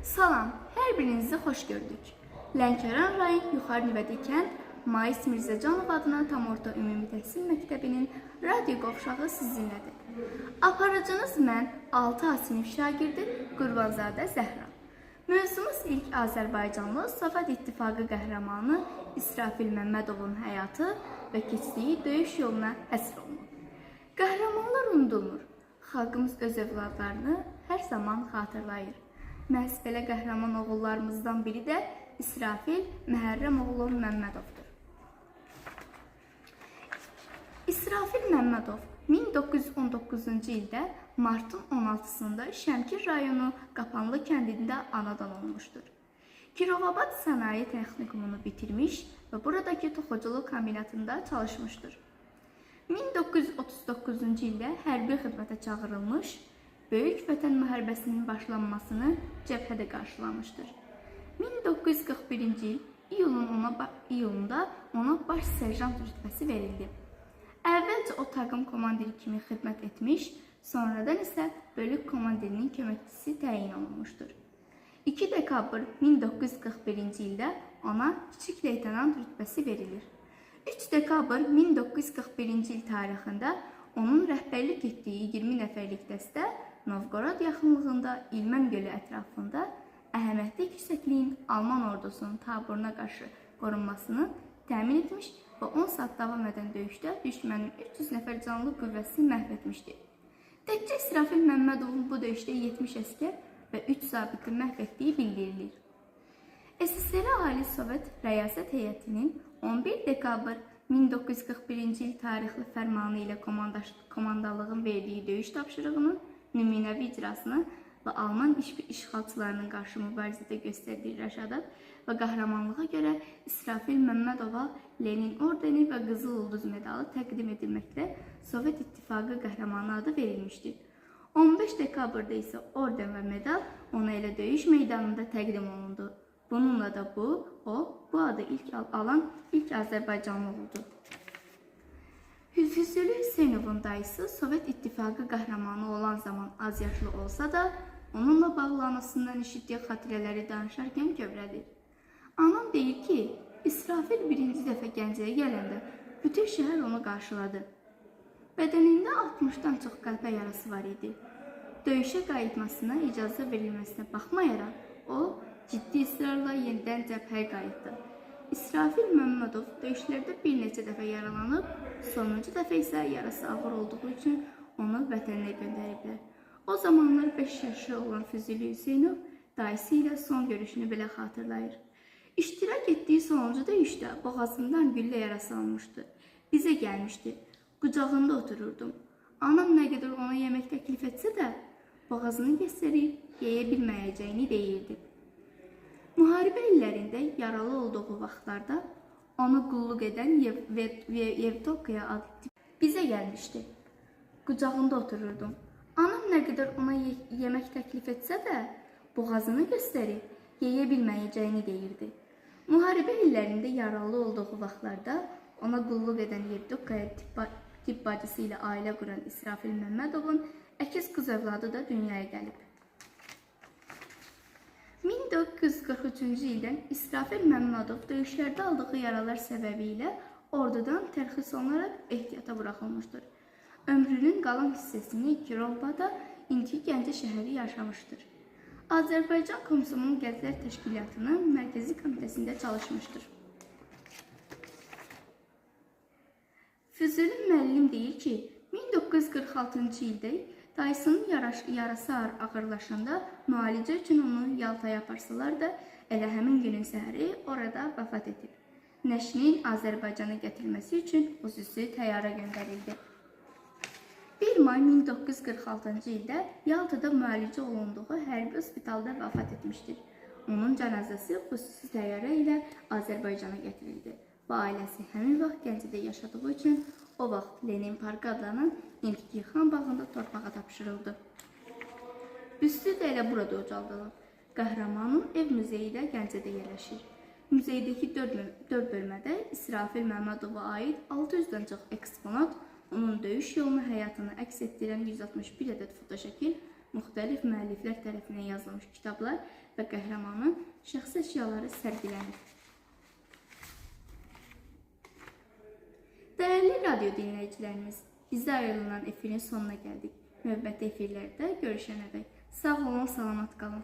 Salam, hər birinizi xoş gördük. Lənkəran rayon Yuxarı Nüvədi kənd Mais Mirzəcanov adına tam orta ümumi təhsil məktəbinin radio qovşağı sizinlədir. Aparıcınız mən 6A sinif şagirdi Qurbanzadə Zəhra. Mövzumuz ilk Azərbaycanlı Sovet İttifaqı qəhrəmanı İsrafil Məmmədovun həyatı və keçdiyi döyüş yoluna həsr olunub. Qəhrəmanlar unudulmur. Xalqımız öz övladlarını hər zaman xatırlayır. Məhz belə qəhrəman oğullarımızdan biri də İsrafil Məhərrəmoğlu Məmmədovdur. İsrafil Məmmədov 1919-cu ildə martın 16-sında Şəmkir rayonu Qapanlı kəndində anadan olmuşdur. Kirovabad Sənaye Texnikumunu bitirmiş və buradakı toxuculuq kombinatında çalışmışdır. 1939-cu ildə hərbi xidmətə çağırılmış, Böyük Vətən müharibəsinin başlanmasını cəbhədə qarşılamışdır. 1941-ci il iyulunda ona baş serjant rütbəsi verildi. Əvvəlcə o taqım komandiri kimi xidmət etmiş, sonradan isə bölük komandirinin köməkçisi təyin olunmuşdur. 2 dekabr 1941-ci ildə ona kiçik leytenant rütbəsi verilir. 3 dekabr 1941-ci il tarixində onun rəhbərlik etdiyi 20 nəfərlik dəstə Novgorod yaxınlığında İlmən gölü ətrafında əhəmiyyətli yüksəkliyin Alman ordusunun taburuna qarşı qorunmasını təmin etmiş və 10 saat davam edən döyüşdə düşmənin 300 nəfər canlı qüvvəsini məhv etmişdi. Təkcə İsrafil Məmmədovun bu döyüşdə 70 əsgər və 3 zabiti məhv etdiyi bildirilir. SSR Ali Sovet Rəyasət Heyətinin 11 dekabr 1941-ci il tarixli fərmanı ilə komandalığın verdiyi döyüş tapşırığının nümunəvi icrasını və Alman işğalçılarının qarşı mübarizədə göstərdiyi rəşadət və qəhrəmanlığa görə İsrafil Məmmədova Lenin ordeni və Qızıl Ulduz medalı təqdim edilməklə Sovet İttifaqı qəhrəmanı adı verilmişdi. 15 dekabrda isə orden və medal ona elə döyüş meydanında təqdim olundu. Bununla da o bu adı ilk alan ilk Azərbaycanlı oldu. Füzuli Hüseynovun dayısı Sovet İttifaqı qəhrəmanı olan zaman az yaşlı olsa da, onunla bağlı anasından eşitdiyi xatirələri danışarkən kövrəlir. Anam deyir ki, İsrafil birinci dəfə Gəncəyə gələndə bütün şəhər onu qarşıladı. Bədənində 60-dan çox qəlpə yarası var idi. Döyüşə qayıtmasına icazə verilməsinə baxmayaraq, o ciddi israrla yenidən cəbhəyə qayıtdı. İsrafil Məmmədov döyüşlərdə bir neçə dəfə yaralanıb, sonuncu dəfə isə yarası ağır olduğu üçün onu vətəninə göndəriblər. O zamanlar 5 yaşlı olan Füzuli Hüseynov dayısı ilə son görüşünü belə xatırlayır. İştirak etdiyi sonuncu döyüşdə boğazından güllə yarası almışdı. Bizə gəlmişdi. Qucağında otururdum. Anam nə qədər ona yemək təklif etsə də, boğazını göstərib yeyə bilməyəcəyini deyirdi. Müharibə illərində yaralı olduğu vaxtlarda ona qulluq edən Yevdokiya adlı bizə gəlmişdi. Qucağında otururdum. Anam nə qədər ona yemək təklif etsə də, boğazını göstərib yeyə bilməyəcəyini deyirdi. Müharibə illərində yaralı olduğu vaxtlarda ona qulluq edən Yevdokiya tibb bacısı ilə ailə quran İsrafil Məmmədovun əkiz qız övladı da dünyaya gəlib. 1943-cü ildən İsrafil Məmmədov döyüşlərdə aldığı yaralar səbəbilə ordudan tərxis olunaraq ehtiyata buraxılmışdır. Ömrünün qalan hissəsini Kirovbada, indiki Gəncə şəhəri yaşamışdır. Azərbaycan Komsomol Gənclər Təşkilatının Mərkəzi Komitəsində çalışmışdır. Füzuli müəllim deyir ki, 1946-cı ildə dayısının yarası ağırlaşanda müalicə üçün onu Yaltaya aparsalar da, elə həmin günün səhəri orada vəfat edib. Nəşinin Azərbaycana gətirilməsi üçün xüsusi təyyarə göndərildi. 1 may 1946-cı ildə Yaltada müalicə olunduğu hərbi hospitalda vəfat etmişdir. Onun cənazəsi xüsusi təyyarə ilə Azərbaycana gətirildi və ailəsi həmin vaxt Gəncədə yaşadığı üçün o vaxt Lenin Parkı adlanan indiki Xan bağında torpağa tapşırıldı. Büstü də elə burada ucaldılıb. Qəhrəmanın ev muzeyi də Gəncədə yerləşir. Muzeydəki 4 bölmədə İsrafil Məmmədova aid 600-dən çox eksponat, onun döyüş yolunu, həyatını əks etdirən 161 ədəd fotoşəkil Müxtəlif müəlliflər tərəfindən yazılmış kitablar və qəhrəmanın şəxsi əşyaları sərgilənir. Dəyərli radio dinləyicilərimiz, bizə ayrılan efirin sonuna gəldik. Növbəti efirlərdə görüşənədək sağ olun, salamat qalın.